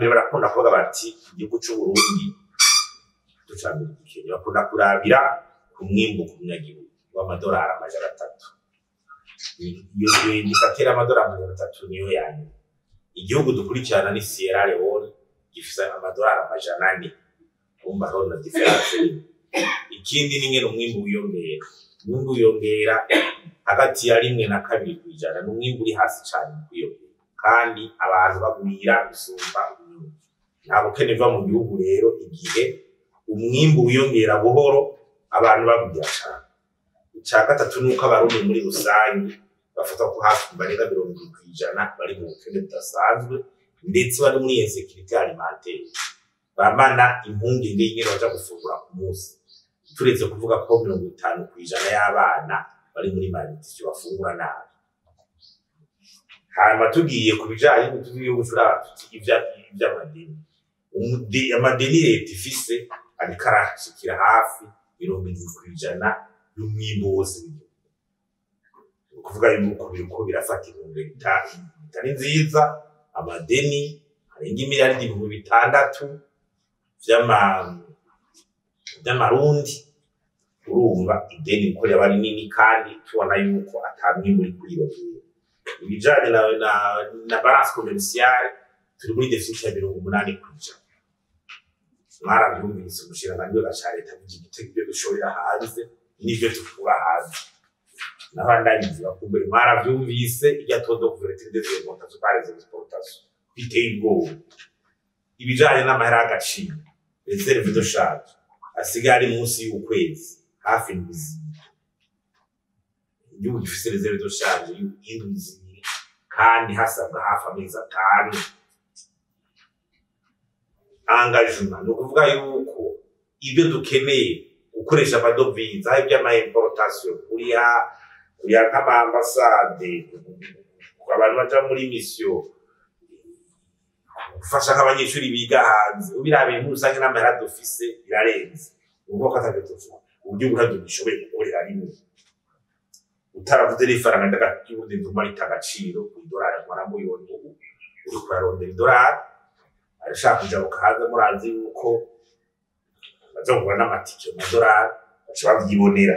Barakunda kuvuga bati igihugu c'Uburundi ducambira igikenya, bakunda kurabira ku mwimbu ku munyagihugu w'amadolari 300. Iyo indicateur amadolari 300 niyo yanyuma. Igihugu dukurikirana ni Sierra Leone, gifise amadolari 400. Urumva hariho na différence nini. Ikindi ni ingene umwimbu wiyongera. Umwimbu wiyongera hagati ya 1 na 2%. Ni umwimbu uri hasi cane mu kwiyongera, kandi abantu bagwira gusumba umwimbu. Nta bukene buva mu gihugu rero igihe umwimbu wiyongera buhoro, abantu bagwira cane. Ica gatatu ni uko Abarundi muri rusangi bafata ko hafi barenga 70% bari mu bukene budasanzwe, ndetse bari muri insécurité alimentaire, bamana impungenge y'ingene baja gufungura ku munsi, turetse kuvuga ko 50% y'abana bari muri malnutrition, bafungura nabi. Hanyuma tugiye ku bijanye n'igihugu, turaba tuti ivy'amadeni. Amadeni leta ifise ariko arashikira hafi 70% y'umwimbu wose w'igihugu. Ni ukuvuga yuko biriko birafata intumbero itari nziza. Amadeni arenga imiliyaridi 6000 vy'amarundi. Urumva ideni riko riraba rinini, kandi tubona yuko ata mwimbu uriko uriyongera. Ibijanye na balance commerciale, turi muri déficit ya 80%. Mwaravyumvise umushikiranganji ca leta avuga igitego, ivyo dushorera hanze n'ivyo dukura hanze. Naho ndabivuga kumbere mwaravyumvise irya taux de couverture des importations par les exportations biteye ubwoba. Ibijanye n'amahera y'agaciro, réserve de change asigaye ari munsi y'ukwezi, hafi indwi 2. Igihugu gifise réserve de change y'indwi 2 kandi hasabwa hafi amezi 5. Engagement, ni ukuvuga yuko ibyo dukeneye gukoresha amadovize, aho iby'ama importation, kuriha nk'ama ambassade, abantu baja muri mission, gufasha nk'abanyeshuri biga hanze, ubirabiye muri rusange n'amahera dufise birarenze. Ni ukuvuga ko atavyo tuvuga uburyo ntabyo bishoboye gukorera rimwe, utaravuze n'ifaranga ry'Uburundi riguma rita agaciro ku idolari. Mwaramubibona ubu uriko urarondera idolari, arashaka kujabuka hanze, murazi yuko baza kugura n'amatike mu madolari, baca bavyibonera.